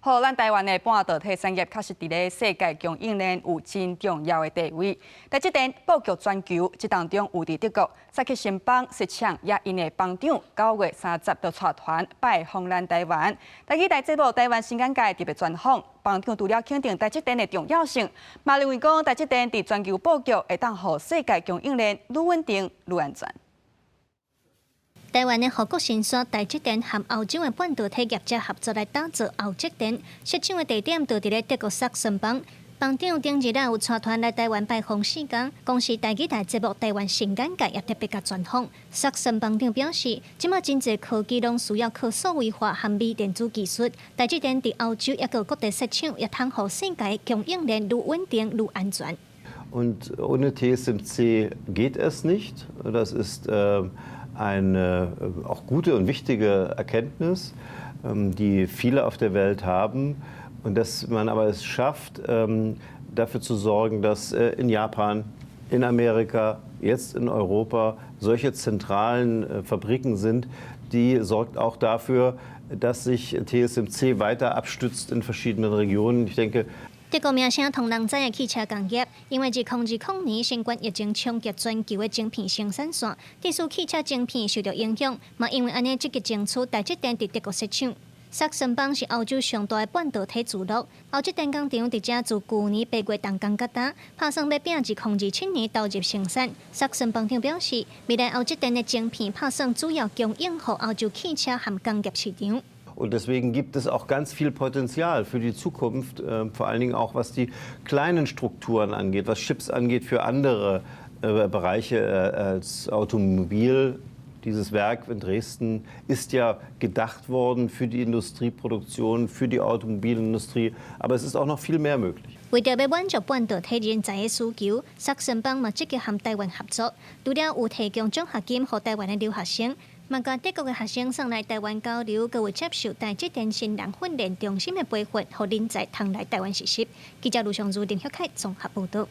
好，咱台灣的半導體產業確實佇咧世界供應鏈有真重要的地位。台積電布局全球，這當中有佇德國薩克森邦設廠，也𪜶的邦長9月30就帶團拜訪咱台灣。台語台節目《台灣新眼界》特別專訪，邦長除了肯定台積電的重要性，嘛認為講台積電佇全球布局會當予世界供應鏈愈穩定、愈安全。台灣的護國神山台積電和歐洲的半導體業者合作來打造歐積電，設廠的地點就佇咧德國薩克森邦。邦長頂日仔有帶團來台灣拜訪4工，公視台語台節目《台灣新眼界》也特別共專訪。薩克森邦長表示，這馬真濟科技攏需要靠數位化和微電子技術，台積電佇歐洲抑閣各地設廠，也通予世界供應鏈愈穩定、愈安全。 Und ohne TSMC geht es nicht. Das ist eine auch gute und wichtige Erkenntnis, die viele auf der Welt haben. Und dass man aber es schafft, dafür zu sorgen, dass in Japan, in Amerika, jetzt in Europa solche zentralen Fabriken sind, die sorgt auch dafür, dass sich TSMC weiter abstützt in verschiedenen Regionen. Ich denke, 德國名聲予人知的汽車工業，因為2020年新冠疫情衝擊全球的晶片生產線，致使汽車晶片受著影響，嘛因為按呢積極爭取台積電佇德國設廠。薩克森邦是歐洲上大的半導體聚落，歐積電工廠佇遮自舊年8月動工到今，拍算欲拼2027年投入生產。薩克森邦長表示，未來歐積電的晶片拍算主要供應予歐洲汽車和工業市場。 Und deswegen gibt es auch ganz viel Potenzial für die Zukunft, vor allen Dingen auch, was die kleinen Strukturen angeht, was Chips angeht für andere Bereiche als Automobil. Dieses Werk in Dresden ist ja gedacht worden für die Industrieproduktion, für die Automobilindustrie, aber es ist auch noch viel mehr möglich. 為著欲滿足半導體人才的需求，薩克森邦嘛積極和台灣合作，除了有提供獎學金予台灣的留學生，嘛共德國的學生送來台灣交流，閣有接受台積電新人訓練中心的培訓，予人才通來台灣實習。記者盧尚如、林旭凱綜合報導。